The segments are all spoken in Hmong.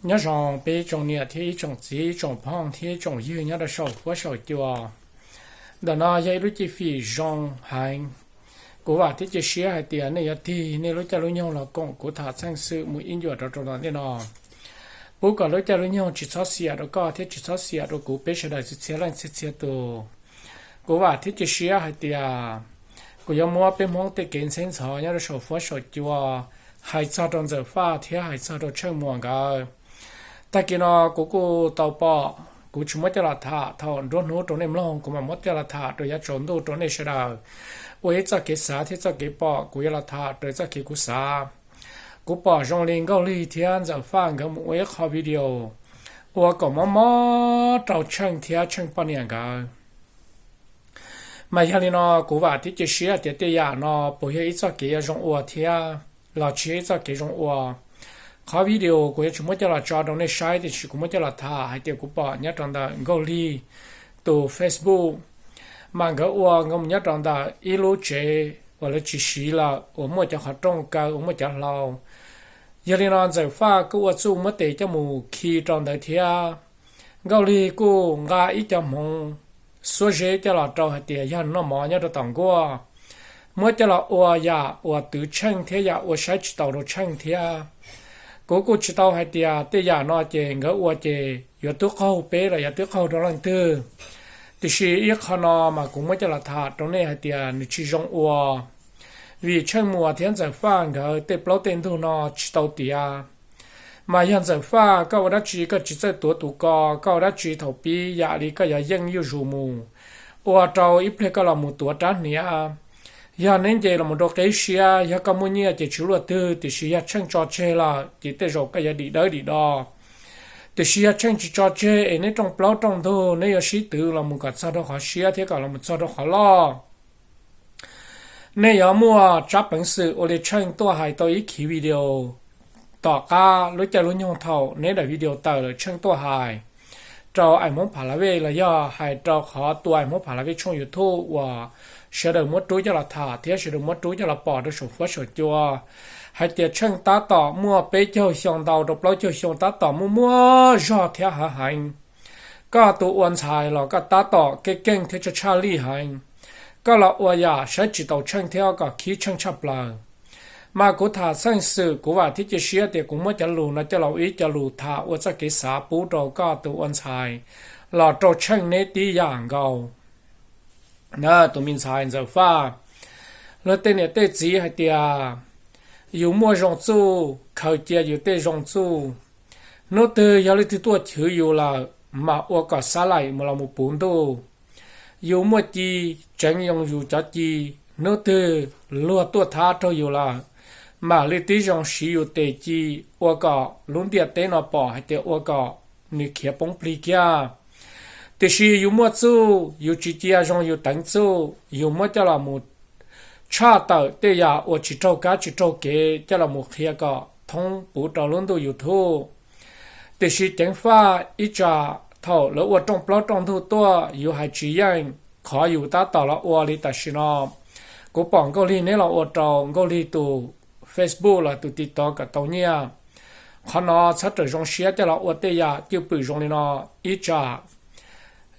Nyob zoo peb ib tsoom niam thiab ib tsoom txiv, ib tsoom phooj thiab ib tsoom ywg nyob rau saum huab saum cua. Ntawm no yog ib lub cib fim zoo heev. Kuv vam thiab cia siab hais tias nej yuav tig nej lub caij lub nyoog los koom kuv tham txheej xwm mus ib ncua rau rau tom ntej no, pub kom lub caij lub nyoog tsis txhob xiam rau koj thiab tsis txhob xiam rau kuv peb sawv daws txhia txhia leej txhia txhia tus. Kuv vam thiab cia siab hais tias kuv yuav muab peb Hmoob tej kev ntxheb ntxhov nyob rau saum huab saum cua hais txog rau Ntxawm Faj thiab hais txog rau Tsheej Muas nkawd. Tag kis no kuv kuj tau pom, kuv tsis muab coj los tham thaum nruab hnub rau nej mloog, kuv mam muab coj los tham rau yav tsaus ntuj rau nej sawv daws ua ib txoj kev xav thiab txoj kev pom. Kuv yuav los tham raws txoj kev kuv xav. Kuv pom zoo li Nkauj Lig thiab Ntxawm Faj nkawd mus ua ib qho video ua kom mob mob rau Tsheej thiab Tsheej poj niam nkawd. Mas yog li no, kuv vam thiab cia siab tias tej yam no puas yog ib txoj kev yuav zoo ua thiab los tsis yog ib txoj kev zoo ua. Qhov video kuv yuav tsis muab coj los tso rau nej saib, tiam sis kuv muab coj los tham hais tias kuv pom nyob rau ntawm Nkauj Lig tus Facebook, mas nkawd ua nkawd mus nyob rau ntawm ib lub tsev uas lawv tsis siv lawm uas muaj cov qhov rooj kaw uas muaj cov hlau. Yog li no Ntxawm Faj kuj ua txuj muab tes coj mus khi rau ntawd thiab. Nkauj Lig kuj nqa ib co hmoov xuab zeb coj los rau hais tias yog noj mov nyob rau tom nkuaj, muab coj los ua yam uas twv Tsheej thiab yam ua saib tsis taus rau Tsheej thiab. Kuv kuj tsis tau hais tias tej yam no ces nkawd ua ces yuav twb qaug peb los yuav twb qaug rau leej twg, tiam sis ib qho no mas kuv muab coj los tham rau nej hais tias nws tsis zoo ua. Vim Tsheej Muas thiab Ntxawm Faj nkawd tej plaub tej ntug no tsis tau tiav. Mas yog Ntxawm Faj koj ua dab tsi koj tsis txawj tuav tus ko, koj ua dab tsi thaum pib yam li koj yuav yeej yuj zus mus, ua rau ib pliag koj los mus tuav rab hniav. Yog neb nce los mus rau qib siab, yog koj muaj nyiaj ces tsis luaj twg, tiam sis yog Tsheej tso tseg lawm ces tej zaum koj yuav dim dawb dim do. Tiam sis yog Tsheej tsis tso tseg es neb rooj plaub rooj ntug neb yuav sib twv los mus kom txog rau qhov siab thiab kom los mus txog rau qhov loj, nej yuav muaj tsab peev xwm ua li Tsheej tuaj hais tau ib khiv video tom qab lub caij lub nyoog thaum neb daim video tawm lawm Tsheej tuaj hais rau Ais Hmoob Pha La Vej los yog hais rau qhov tus Ais Hmoob Pha La Vej tshooj YouTube uas sawv daws muab rub coj los tham thiab sawv daws muab rub coj los pom rau saum huab saum cua hais tias Tsheej tab tom muaj peb caug xyoo ntau rau plaub caug xyoo tab tom muaj muaj zog thiab hav heev. Koj tus ua ntxhais los koj tab tom keej keej thiab tshaj tshaj lij heev. Koj los ua yam saib tsis taus Tsheej thiab kom khib Tsheej tshaj plaws. Mas kuv tham txheej xwm kuv vam thiab cia siab tias kuv muab cov lus no coj los ua ib co lus tham ua txoj kev xav pub rau koj tus ua ntxhais los rau Tsheej neb tib yam nkaus. Na tus me ntxhais Ntxawm Faj, luag tej niam tej txiv hais tias yus muaj zoo txuj khaws cia yus tej zoo txuj. Hnub twg yog leej twg tuaj chwv yus lawm mas ua kom xab laim mus los mus puv ntuj. Yus muaj ci, tseev zoo yus cov ci. Hnub twg luag tuaj thab raug yus lawm, mam li tib zoo siv yus tes ci ua kom lub ntiaj teb no pom hais tias ua kom nws khiav poob plig kiag. Tiam sis yus muaj txuj, yus tsis cia zoo yus teev txuj, yus muab coj los mus tshaj tawm tej yam uas tsis raug kab tsis raug kev coj los mus qhia kom thoob puv rau lub ntuj YouTube. Tiam sis ceev faj ib tsam thaum lawv ua rooj plaub rooj ntug tuaj yus hais tsis yeej. Qhov yus tab tom los ua li tam sim no, kuv pom Nkauj Lig neb los ua rau Nkauj Lig tus Facebook los tus TikTok kom tau nyiaj. Qhov no txhob rawm zoo siab coj los ua tej yam cwj pwm zoo li no. Ib tsam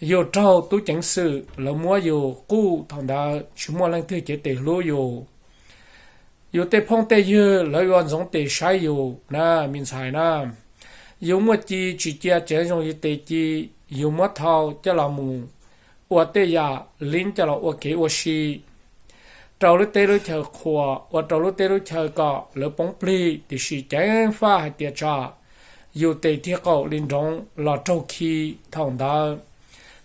yus raug tub ceev xwm lawv muab yus quj, thaum ntawd tsis muaj leej twg cev tes hlub yus. Yus tej phooj tej ywg lawv yuav ntxoov tes saib yus na, me ntxhais na. Yus muaj ci tsis cia tseev zoo yus tes ci, yus muab thau coj los mus ua tej yam li coj los ua kev ua si rau lub teb lub chaw qhuas, ua rau lub teb lub chaw kom lawv poob plig. Tiam sis ceev faj hais tias tsam yus tes tig qaum li nroov los raug khi, thaum ntawd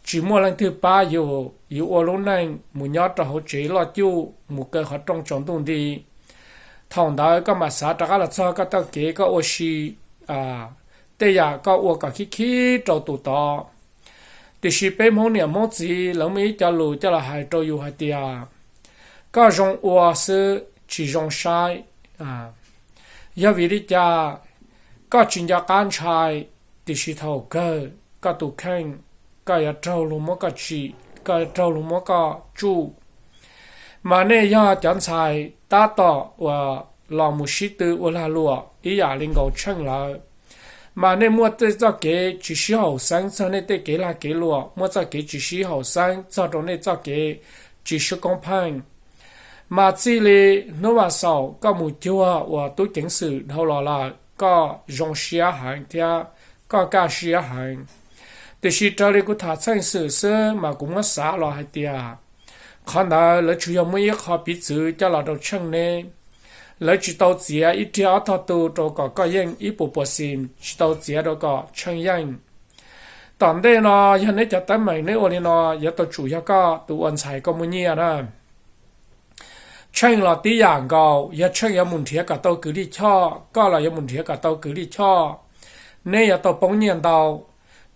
tsis muaj leej twg pab yus, yus ua lub neej mus nyob rau hauv tsev loj cuj mus kaw qhov rooj tsaus ntuj nti. Thaum ntawd koj mam xav rov qab los txog koj txoj kev koj ua si tej yam koj ua kom khib khib rau tus tod. Tiam sis peb Hmoob niam Hmoob txiv lawv muaj ib co lus coj los hais rau yus hais tias, koj zoo ua xwb tsis zoo saib. Yog vim li cas koj tsis nco qab ntshai, tiam sis thaum kawg koj tus kheej, koj yuav raug luag muab koj tsim, koj yuav raug luag muab koj tsuj. Mas nej yog cov ntxhais tab tom uas los mus sib tw ua lag luam ib yam li nkaus Tsheej lawm, Mas nej muaj tej txoj kev tsis sib haum xeeb txog nej tej kev lag kev luam, muaj txoj kev tsis sib haum xeeb txog rau nej txoj kev tsis sib koob pheej. Mas txij li hnub vas xaum koj mus cuag uas tub ceev xwm dhau los lawm, koj zoo siab heev thiab koj kaj siab heev. Tiam sis raws li kuv tham txheej xwm xwb mas kuv muab xav los hais tias qhov ntawd lawv tsuas yog muaj ib qho piv txwv coj los rau Tsheej neb. Lawv tsis tau txiav ib riag ob tog tu rau kom koj yeej ib puas puas xis, tsis tau txiav rau kom Tsheej yeej. Tom ntej no yog neb cov teeb meem neb ua li no, yuav tau tsum yog koj tus ua ntxhais koj muaj nyiaj na. Tsheej los tib yam nkaus, yog Tsheej yuav mus nrhiav kom tau kws lij choj, koj los yuav mus nrhiav kom tau kws lij choj, neb yuav tau poob nyiaj ntau.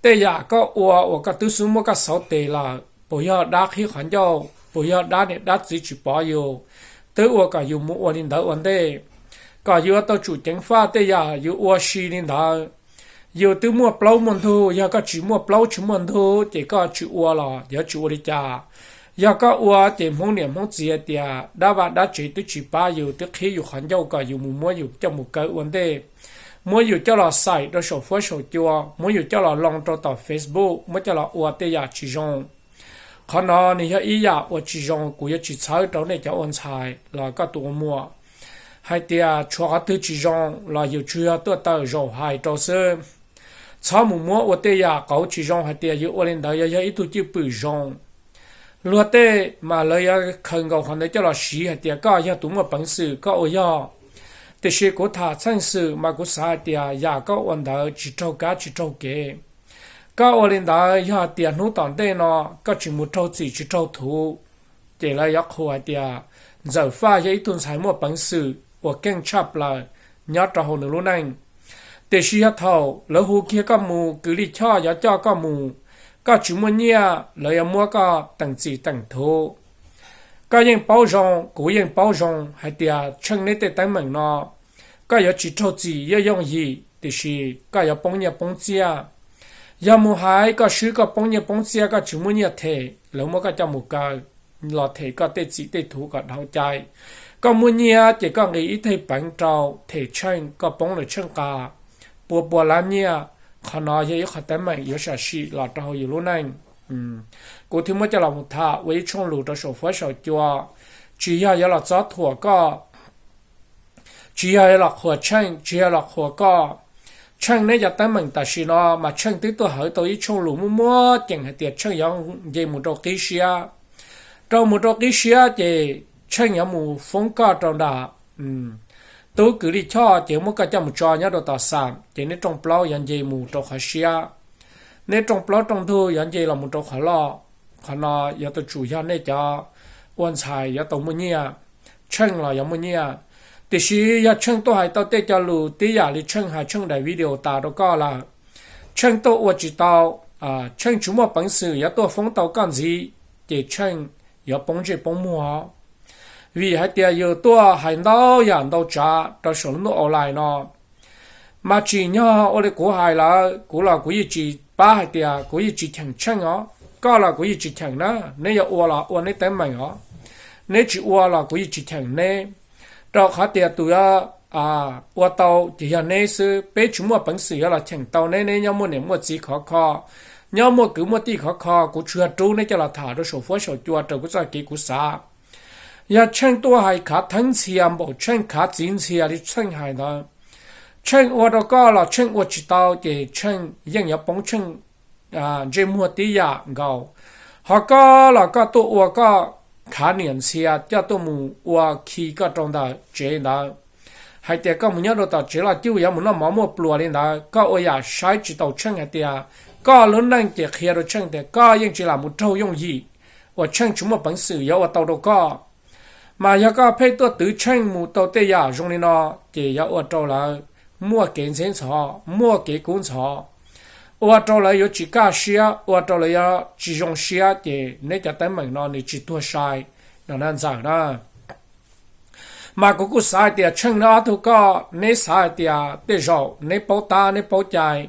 Tej yam koj ua uas koj twb xub muab koj xauv tes lawm, puas yog dab qhib qhov ncauj, puas yog dab niam dab txiv tsis pov yus, twb ua kom yus mus ua li ntawd ua ntej, kom yus yuav tau tsum ceev faj tej yam yus ua si li ntawd. Yus twb muaj plaub muaj ntug, yog koj tsis muaj plaub tsis muaj ntug ces koj tsis ua los yuav tsis ua li cas. Yog koj ua ces hmoob niam hmoob txiv tias dab vaj dab tsev twb tsis pab yus, twb qhib yus qhov ncauj kom yus mus muab yus coj mus kaw ua ntej, muab yus coj los xaim rau saum fuab saum cua, muab yus coj los loo rau tom Facebook, muab coj los ua tej yam tsis zoo. Qhov no nws yog ib yam uas tsis zoo, kuv yuav tsis txhawb rau nej cov ua ntxhais los koj tus ua muam hais tias tshuav qhov twg tsis zoo los yus tsuas yog tuaj tawm zaum hais rau xwb. Txhob mus muab ua tej yam qauv tsis zoo hais tias yus ua li ntawd yuav yog ib tug cwj pwm zoo. Luag tej mas lawv yuav khaws nkaus qhov ntawd coj los siv hais tias koj yog tus muaj peev xwm koj ua yog. Tiam sis kuv tham txheej xwm mas kuv xav hais tias yam koj ua ntawd tsis raug kab tsis raug kev. Koj ua li ntawd yog hais tias hnub tom ntej no koj tsis mus raug txim tsis raug thuv, ces lawv yuav qhuas hais tias Ntxawm Faj yog ib tug ntxhais muaj peev xwm uas keej tshaj plaws nyob rau hauv nws lub neej. Tiam sis yog thaum lawv hu kiag koj mus, kws lij choj yuav coj koj mus, koj tsis muaj nyiaj, lawv yuav muab koj teem txim teem thuv. Koj yeej paub zoo, kuv yeej paub zoo hais tias Tsheej neb tej teeb meem no, koj yuav tsis raug txim yooj yooj yim, tiam sis koj yuav poob nyiaj poob txiaj. Yog mus hais koj swb koj poob nyiaj poob txiaj, koj tsis muaj nyiaj them, lawv muab koj coj mus kaw los them koj tej txim tej thuv kom dhau cai. Koj muaj nyiaj ces koj nqis ib teg peev rau them Tsheej, koj poob lawm Tsheej qas pua pua lab nyiaj. Qhov no yog ib qho teeb meem yuav sam sim los rau hauv yus lub neej. Kuv thiaj muab coj los mus tham ua ib tshooj lus rau saum fuab saum cua, tsis yog yuav los txob thuam koj, tsis yog los qhuas Tsheej, tsis yog los qhuas koj. Tsheej neb cov teeb meem tam sim no mas Tsheej twb tuaj hawv tau ib tshooj lus muaj muab ceem hais tias Tsheej yuav nce mus rau qib siab. Rau mus rau qib siab ces Tsheej yuav mus foob koj rau nram tub kws lij choj, ces muab koj coj mus tso nyob rau tom xam, ces neb rooj plaub yuav nce mus rau qhov siab, neb rooj plaub rooj ntug yuav nce los mus rau qhov loj. Qhov no yuav tau tsum yog nej cov ua ntxhais yuav tau muaj nyiaj, Tsheej los yuav muaj nyiaj. Tiam sis yog Tsheej tuaj hais tau tej cov lus tib yam li Tsheej hais Tsheej daim video tas rau koj lawm, Tsheej tuaj ua tsis tau, Tsheej tsis muaj peev xwm yuav tuaj foob tau koj ntxiv, ces Tsheej yuav poob ntsej poob muag. Vim hais tias yus tuaj hais ntau yam ntau tsav rau saum lub ntuj online no, mas tsim nyog ua li kuv hais lawm, kuv los kuv yeej tsis pab hais tias kuv yeej tsis cheem Tsheej os, koj los kuv yeej tsis cheem na. Neb yuav ua los ua neb teeb meem os, neb tsis ua los kuv yeej tsis cheem neb. Rau qhov tias tus yuav ua tau ces yog neb xwb, peb tsis muaj peev xwm yuav los cheem tau neb. Neb nyob muaj niam muaj txiv khov kho, nyob muaj kwv muaj tij khov kho, kuv tsuas yog rub neb coj los tham rau saum fuab saum cua raws kuv txoj kev kuv xav. Yog Tsheej tuaj hais khav theeb ntxhias npaum Tsheej khav txiv ntxhias li Tsheej hais ntawd, Tsheej ua rau koj los Tsheej ua tsis tau ces Tsheej yeej yuav poob Tsheej ntsej muag tib yam nkaus. Ho koj los koj tuaj ua koj khav niam ntxhias coj tuaj mus ua khi koj rau ntawm tsev ntawd, hais tias koj mus nyob rau tom tsev loj cuj yuav mus noj mov muaj pluas li ntawd, koj ua yam saib tsis taus Tsheej hais tias koj lub neej ces qhia rau Tsheej tias koj yeej tsis lam mus raug yooj yim uas Tsheej tsis muaj peev xwm yuav ua tau rau koj. Mas yog koj pheej tuaj twv Tsheej mus tau tej yam zoo li no, ces yuav ua rau lawv muaj kev ntxheb ntxhov, muaj kev kub ntxhov, ua rau lawv yuav tsis kaj siab, ua rau lawv yuav tsis zoo siab, ces neb cov teeb meem no nws tsis tuag sai no na Ntxawm na. Mas kuv kuj xav hais tias Tsheej neb ob tug koj, neb xav hais tias tej zaum neb paub tab neb paub cai,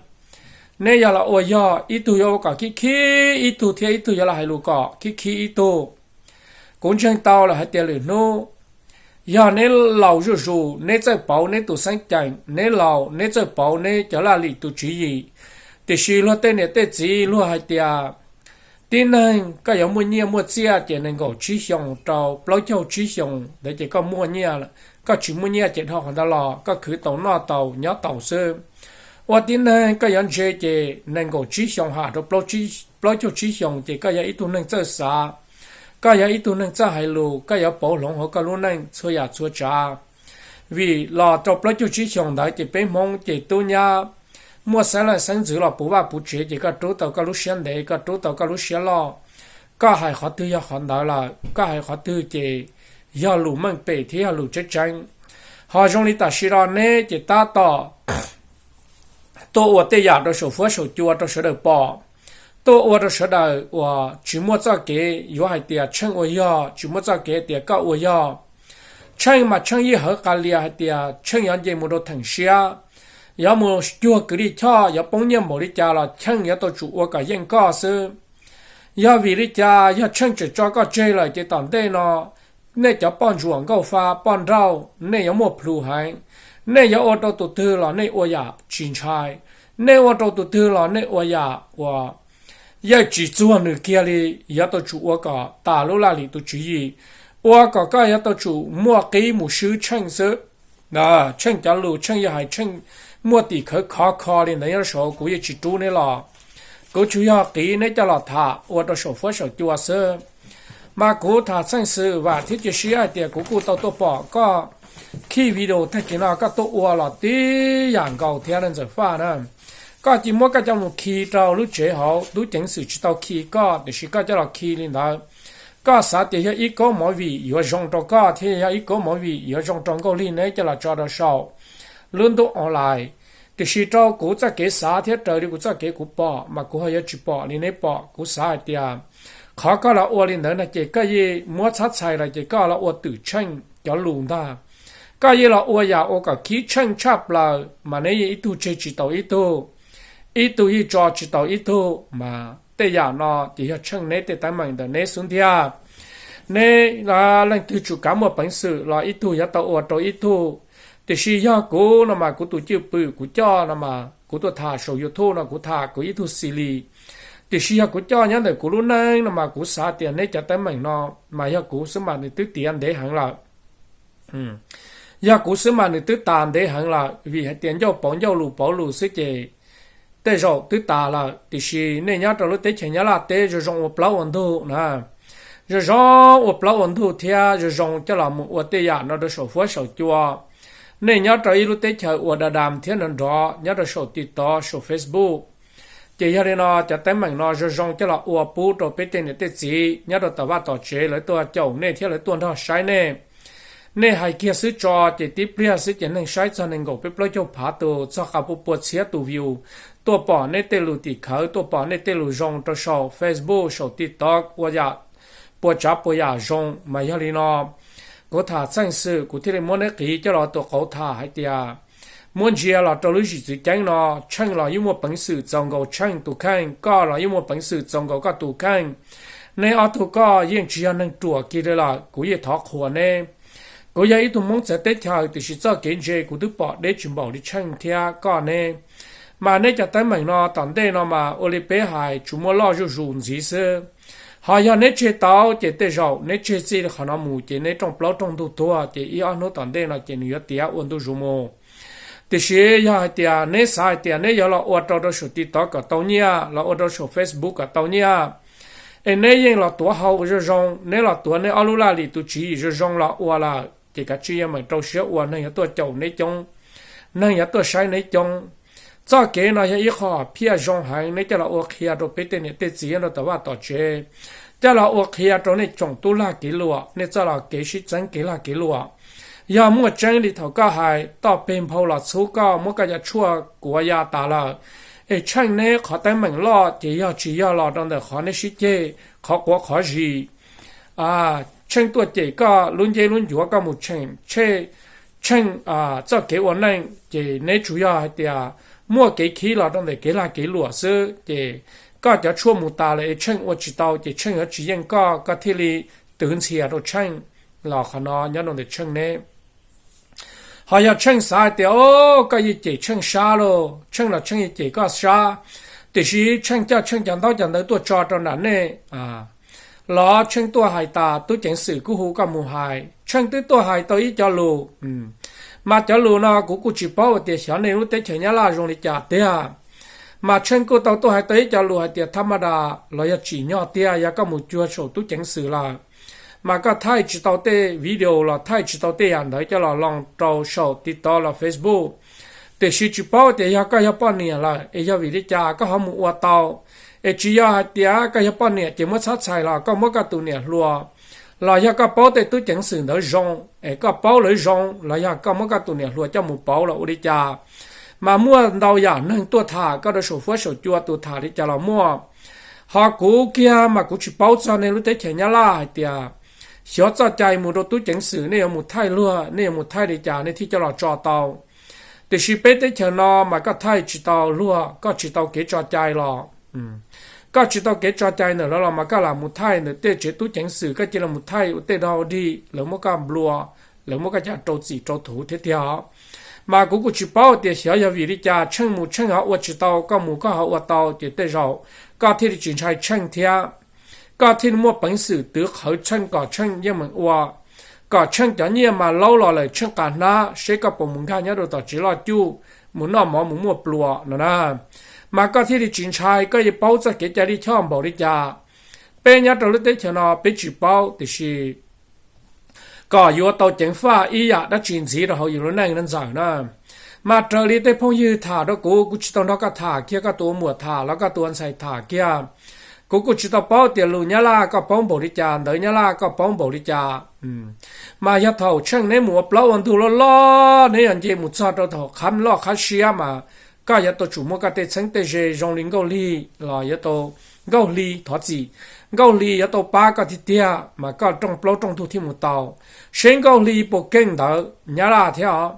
neb yog los ua yog ib tug yuav ua kom khib khib ib tug thiab ib tug yuav los hais lus kom khib khib ib tug. Kuv ntseeg tau lawm hais tias lwm hnub Yog neb laus zuj zus, neb txawj pauv neb tus xeeb ceem, neb laus neb txawj pauv neb cov laj lim tus tswv yim. Tiam sis luag tej niam tej txiv luag hais tias tib neeg koj yuav muaj nyiaj muaj txiaj ces nees nkaum tsib xyoos rau plaub caug tsib xyoos ntawd ces koj muaj nyiaj, koj tsis muaj nyiaj ces dhau qhov ntawd los koj khwv tau noj tau nyob tau xwb. Ua tib neeg koj yuav ntse ces nees nkaum tsib xyoos ham rau plaub caug tsib xyoos ces koj yog ib tug neeg txawj xav, koj yog ib tug neeg txawj hais lus, koj yuav pauv hloov hauv koj lub neej txhua yam txhua tsav. Vim los rau plaub caug tsib xyoos ntawd ces peb Hmoob ces tub nyab muaj xeeb leej xeeb ntxwv los puv vaj puv tsev ces koj rub tau koj lub siab ntev, koj rub tau koj lub siab loj, koj hais qhov twg yog qhov ntawd lawm, koj hais qhov twg ces yog lus meej pem thiab yog lus tseeb tseeb. Ho zoo li tam sim no neb ces tab tom tuaj ua tej yam rau saum fuab saum cua rau sawv daws pom, tuaj ua rau sawv daws uas tsis muaj txoj kev yuav hais tias Tsheej ua yog, tsis muaj txoj kev tias koj ua yog. Tsheej mas Tsheej yeej hawv qas lias hais tias Tsheej yuav nce mus rau theem siab, yuav mus cuag kwv Lis Choj, yuav poob nyiaj npaum li cas los Tsheej yuav tau tsum ua kom yeej koj xwb. Yog vim li cas yog Tsheej tseem tso koj tseg lawm ces tom ntej no nej cov poj ntsuam nkauj fa poj nrauj nej yuav muaj plhus heev. Nej yuav ua rau tus twg los nej ua yam tsis ntshai, nej ua rau tus twg los nej ua yam uas yeej tsis txuag nws kiag li. Yuav tau tsum ua kom tas lub laj lim tus tswv yim, ua kom koj yuav tau tsum muaj qib mus swb Tsheej xwb. Tsheej cov lus Tsheej yog hais Tsheej muaj tim khawv khov kho li ntawd nyob saud kuv yeej tsis rub neb los, kuv tsuas yog qiv neb coj los tham ua rau saum fuab saum cua xwb. Mas kuv tham txheej xwm vam thiab cia siab hais tias kuv kuj tau tuaj pom koj khij video tag kis no koj tuaj ua los tib yam nkaus thiab Ntxawm Faj na. Koj cia muab koj coj mus khi rau lub tsev hauv, tub ceev xwm tsis tau khi koj tiam sis koj coj los khi li ntawd. Koj xav tias yog ib kauj movie yuav zoo rau koj thiab yog ib kauj movie yuav zoo rau Nkauj Lig neb coj los tso rau saum lub ntuj online. Tiam sis rau kuv txoj kev xav thiab raws li kuv txoj kev kuv pom mas kuv ho yuav tsis pom li neb pom. Kuv xav hais tias qhov koj los ua li ntawd no ces koj yeej muab txhab txhais los ces koj los ua twm Tsheej cov lus ntag. Koj yeej los ua yam ua kom khib Tsheej tshaj plaws mas neb yeej ib tug tseg tsis tau ib tug, ib tug yeej tso tsis tau ib tug. Mas tej yam no ces yog Tsheej neb tej teeb meem ntawm neb xwb ntiag. Neb leej twg tsum kav muaj peev xwm los ib tug yuav tau ua rau ib tug. Tiam sis yog kuv no mas kuv tus cwj pwm kuv coj no mas kuv tuaj tham saum YouTube no kuv tham kuv ib tug xis li. Tiam sis yog kuv coj nyob ntawm kuv lub neej no mas kuv xav tias neb cov teeb meem no mas yog kuv xwb mas nws twb tiav ntev heev lawm. Yog kuv xwb mas nws twb tas ntev heev lawm, vim hais tias ncauj pauv ncauj lus pauv lus xwb ces tej zaum twb tas lawm. Tiam sis nej nyob rau lub teb chaws Nyab Laj teb zoo zoo ua plaub ua ntug na, zoo zoo ua plaub ua ntug thiab zoo zoo coj los mus ua tej yam no rau saum fuab saum cua. Nej nyob rau ib lub teb chaws uas da dam thiab nrov nrov nyob rau saum TikTok saum Facebook. Ces yog li no cov teeb meem no zoo zoo coj los ua pub rau peb tej niam tej txiv nyob rau tom vaj tom tsev lawv tuaj caum nej thiab lawv tuaj nrog saib nej. Nej hais kiag xwb tso ces tib pliag xwb ces neeg saib txog nees nkaum peb plaub caug phav tus, txog qas pua pua txhiab tus view tuaj pom nej tej lus tim khawv, tuaj pom nej tej lus zoo rau saum Facebook saum TikTok ua yam pua tsav pua yam zoo. Mas yog li no kuv tham txheej xwm kuv thiaj li muab neb qiv coj los tus qauv tham hais tias muab ntsia los rau lub zim txwv ceeb no, Tsheej los yeej muaj peev xwm txaus nkaus Tsheej tus kheej, koj los yeej muaj peev xwm txaus nkaus koj tus kheej. Neb ob tug koj yeej tsis yog neeg ruam kiag li lawm, kuv yeej thov qhuas neb. Kuv yog ib tug Hmoob txawv teb chaws tiam sis txoj kev ntse kuv twb pom deb tsis npaum li Tsheej thiab koj neb. Mas neb cov teeb meem no tom ntej no mas ua li peb hais tsuas muaj loj zuj zus ntxiv xwb. Ho yog neb tseg tau ces tej zaum neb tseg txij qhov no mus ces neb rooj plaub rooj ntug tuag ces ib ob hnub tom ntej no ces nws yuav tiav ua ntu zus mus. Tiam sis yog hais tias neb xav hais tias neb yuav los ua rau rau saum TikTok kom tau nyiaj, los ua rau saum Facebook kom tau nyiaj, es neb yeej los tuav hau ua zoo zoo, neb los tuav neb ob lub laj lim tus tswv yim zoo zoo los ua lawm ces kav tsij yeej meem rau siab ua, neeg yuav tuaj caum neb coob, neeg yuav tuaj saib neb coob. Txoj kev no yog ib qho phiaj zoo heev, neb coj los ua qhia rau peb tej niam tej txiv nyob rau tom vaj tom tsev, coj los ua qhia rau nej tsoom tub lag kev luam, nej txoj los kev sib txeeb kev lag kev luam. Yog muaj tseeb li thaum koj hais, toj peg nphau los txhub koj, muab koj cov tshuaj kuav ya tas lawm. Es Tsheej neb qhov teeb meem loj ces yog tsis yog los rau ntawm qhov neb sib ceg, qhov quav qhov zis. Tsheej tuaj cem koj lub nceeb lub ncuav koj mus tseem Tsheej txoj kev ua neej, ces neb tsuas yog hais tias muaj kev khib los rau ntawm kev lag kev luam xwb, ces koj cov tshuaj mus tas lawm es Tsheej ua tsis tau, ces Tsheej yuav tsis yeej koj, koj thiaj li twv ntxhias rau Tsheej. los qhov no nyob rau ntawm Tsheej neb. Ho yog Tsheej xav hais tias o, koj yeej cem Tsheej sab lauj, Tsheej los Tsheej yeej cem koj sab, tiam sis Tsheej coj Tsheej cov ntaub cov ntawv tuaj tso rau nram nej los Tsheej tuaj hais tas tub ceev xwm kuj hu koj mus hais, Tsheej twb tuaj hais tau ib co lus. Mas cov lus no kuv kuj tsis paub hais tias xyov nej lub teb chaws Nyab Laj zoo li cas tiag. Mas Tsheej kuj tau tuaj hais tau ib co lus hais tias thaj maj das los yog tsim nyog tiag, yog koj mus cuag saum tub ceev xwm lawm mas koj thaij tsis tau tej video los thaij tsis tau tej yam ntawd coj los lo rau saum TikTok los Facebook. Tiam sis tsis paub tias yog koj yog poj niam lawm es yog vim li cas koj ho mus ua tau, es tsis yog hais tias koj yog poj niam ces muab txhob txhais los koj muab koj tus niam hluas, los yog koj paub tej tub ceev xwm ntawd zoo, es koj paub lawv zoo los yog koj muab koj tus niam hluas coj mus pauv los ua li cas. Mas muaj ntau yam neeg tuaj tham koj rau saum fuab saum cua, tus tham li cas los muaj. Ho kuv kiag mas kuv tsis paub txog nej lub teb chaws Nyab Laj hais tias xyov txoj cai mus rau tub ceev xwm nej yuav mus thaij luag, nej yuav mus thaij li cas nej thiaj coj los tso tau. Tiam sis peb teb chaws no mas koj thaij tsis tau luag, koj tsis tau kev tso cai los koj tsis tau kev tso cai ntawm lawv los mas koj lam mus thaij ntawm tej tsev tub ceev xwm, koj cia li mus thaij ua tej dog dig, lawv muab koj nplua, lawv muab koj coj rau txim rau thuv thiab tiag os. Mas kuv kuj tsis paub tias xyov yog vim li cas Tsheej mus Tsheej ho ua tsis tau, koj mus koj ho ua tau, ces tej zaum koj thiaj li tsis ntshai Tsheej thiab. Koj thiaj li muaj peev xwm twv qhawv Tsheej kom Tsheej yeej meem ua, kom Tsheej cov nyiaj mas laub los lawm Tsheej qas hnab seb koj puas mus nkag nyob rau tom tsev loj cuj, mus noj mov mus muaj pluas no na. Mas koj thiaj li tsis ntshai, koj yeej paub txoj kev cai lij choj npaum li cas. Peb nyob rau lub teb chaws no peb tsis paub, tiam sis kom yuav tau ceev faj ib yam dab tsi ntxiv rau hauv yus lub neej no ntxawm na. Mas raws li tej phooj ywg tham rau kuv, kuv tsis tau nrog koj tham kiag, koj tus ua muam tham los koj tus ua ntxhais tham kiag, kuv kuj tsis tau paub tias lus Nyab Laj koj paub npaum li cas, ntawv Nyab Laj koj paub npaum li cas. Mas yog thaum Tsheej neb mus ua plaub ua ntug loj loj, neb yuav nce mus txog rau thaum qhab loj qhab siab mas koj yuav tau tsum muaj koj tej txheeb tej ze zoo li Nkauj Lig los yuav tau, Nkauj Hli, thov txim, Nkauj Hli yuav tau pab koj tiag tiag mas koj rooj plaub rooj ntug thiaj mus tau, seb Nkauj Hli puas keej ntawv Nyab Laj thiab os.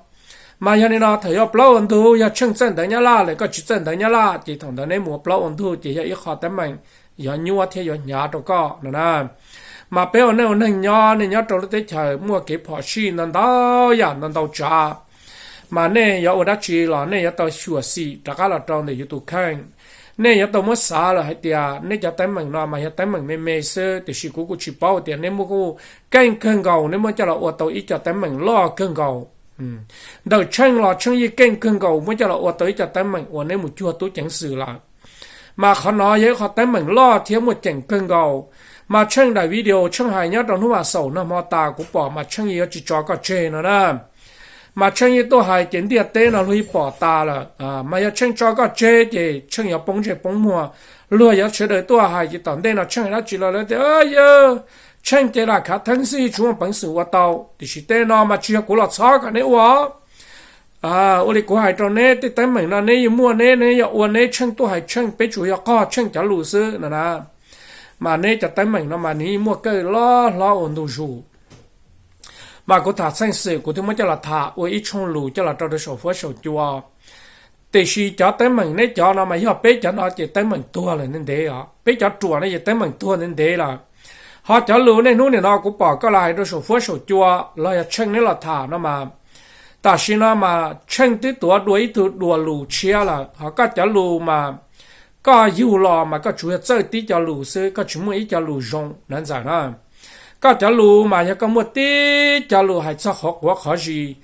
Mas yog li no thaum yuav plaub ua ntug, yog Tsheej txawj ntawv Nyab Laj lawm koj tsis txawj ntawv Nyab Laj, ces thaum ntawd neb mus ua plaub ua ntug ces yog ib qho teeb meem yuav nyuaj thiab yuav hnyav rau koj no na. Mas peb ua neej ua neeg nyob, nej nyob rau lub teb chaws muaj kev phom sij ntau ntau yam ntau ntau tsav, mas nej yuav ua dab tsi los nej yuav tau xyuam xim rov qab los rau ntawm yus tus kheej. Nej yuav tau muab xav lawm hais tias nej cov teeb meem no mas yog teeb meem me me xwb, tiam sis kuv kuj tsis paub tias neb muaj kuj keej kawg nkaus, neb muab coj los ua tau ib co teeb meem loj kawg nkaus. Ntawm Tsheej los Tsheej yeej keej kawg nkaus muab coj los ua tau ib co teeb meem uas neb mus cuag tub ceev xwm lawm. Mas qhov no yog ib qho teeb meem loj thiab muaj ceem kawg nkaus. Mas Tsheej daim video Tsheej hais nyob rau hnub vas xaum nag hmo tas kuv pom mas Tsheej yeej yuav tsis tso koj tseg no na. Mas Tsheej yeej tuaj hais ces ntiaj teb no luag yeej pom tas lawm. Mas yog Tsheej tso koj tseg ces Tsheej yuav poob ntsej poob muag. Luag yuav sawv daws tuaj hais ces tom ntej no Tsheej hais dab tsi los lawv tias yawg, Tsheej ces lam khav theeb xwb, tsis muaj peev xwm ua tau. Tiam sis tej no mas tsis yog kuv los txhob kom neb ua. Ua li kuv hais rau neb, tej teeb meem no neb yeej muaj neb, neb yog ua neb, Tsheej tuaj hais Tsheej, peb tsuas yog qog Tsheej cov lus xwb no na. Mas neb cov teeb meem no mas nws yeej muaj kawg loj hlob ua ntu zus. Mas kuv tham txheej xwm kuv twb muab coj los tham ua ib tshooj lus coj los rau rau saum fuab saum cua. Tiam sis cov teeb meem neb cov no mas yog peb cov no ces teeb meem tuag lawm ntev ntev os, peb cov ruam no ces teeb meem tuag ntev ntev lawm. Ho cov lus niaj hnub nim no kuv pom koj los hais rau saum fuab saum cua los yog Tsheej neb los tham no mas, tam sim no mas Tsheej twb tuav dua ib tug dua lus tshiab lawm, ho koj cov lus mas koj yug los mas koj tsuas yog txawj tib co lus xwb, koj tsis muaj ib co lus zoo na ntxawm na. Koj cov lus mas yog koj muaj tib co lus hais txog qhov quav qhov zis,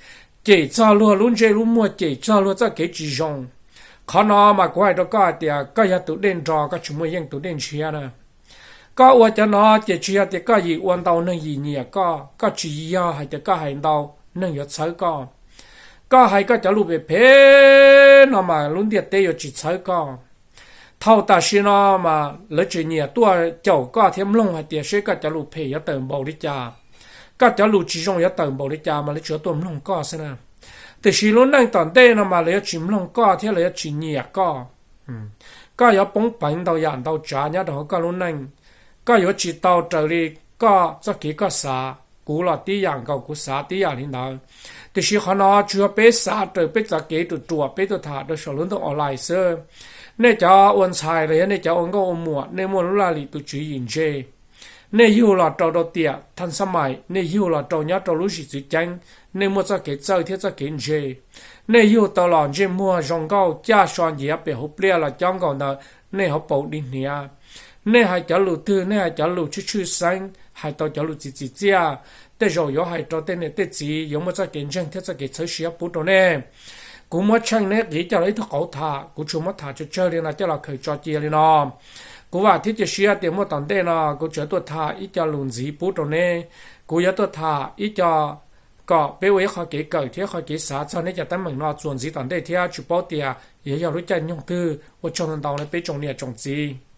cem txog luag lub ntsej lub muag, cem txog luag txoj kev tsis zoo. Qhov no mas kuv hais rau koj hais tias koj yog tus dej nro, koj tsis muaj yeej tus dej ntshiab na. Koj ua cov no ces tsis yog tias koj yim ua ntau neeg yim nyiam koj, koj tsis yog hais tias koj hais ntau neeg yuav txhawb koj. Koj hais koj cov lus phem phem no mas lub ntiaj teb yuav tsis txhawb koj. Thaum tam sim no mas lawv tseem nyiam tuaj caum koj thiab mloog hais tias seb koj cov lus phem yuav tawm npaum li cas, koj cov lus tsis zoo yuav tawm npaum li cas mas lawv tsuas tuaj mloog koj xwb na. Tiam sis lub neej tom ntej no mas lawv yuav tsis mloog koj thiab lawv yuav tsis nyiam koj. Koj yuav poob peev ntau yam ntau tsav nyob rau hauv koj lub neej. Koj yuav tsis tau raws li koj txoj kev koj xav, kuv los tib yam nkaus, kuv xav tib yam li ntawd. Tiam sis qhov no tsuas yog peb xav raws peb txoj kev ruam ruam peb tuaj tham rau saum lub ntooj online xwb. Nej cov ua ntxhais los yog nej cov ua nkauj ua muam, nej muaj lub laj lim tus tswv yim ntse. Nej yug los rau rau tiam thaj xab mais, nej yug los rau nyob rau lub zim txwv ceeb, nej muaj txoj kev txawj thiab txoj kev ntse. Nej yug tau los ntsej muag zoo nkauj caj so nciav pem hauv pliaj los cob nkaus ntawm nej hauv paus di hniav. Nej hais cov lus twg, nej hais cov lus tshwj tshwj xeeb, hais tau cov lus txi txiv txiaj, tej zaum yuav hais rau tej niam tej txiv yuav muaj txoj kev ntseeg thiab txoj kev txhawb siab pub rau nej. Kuv muab tsheej neb qiv coj los ib tug qauv tham, kuv tsuas muab tham tsawg tsawg li no coj los khaws tso cia li no. Kuv vam thiab cia siab tias muaj tom ntej no kuv tseem tuaj tham ib co lus ntxiv pub rau neb. Kuv yuav tuaj tham ib co kom peb ua ib qho kev kawm thiab qhov kev xav txog neb cov teeb meem no txuas ntxiv tom ntej thiab tsis paub tias yuav yog lub caij nyoog twg. Ua tsaug ntau ntau li peb tsoom niam tsoom txiv.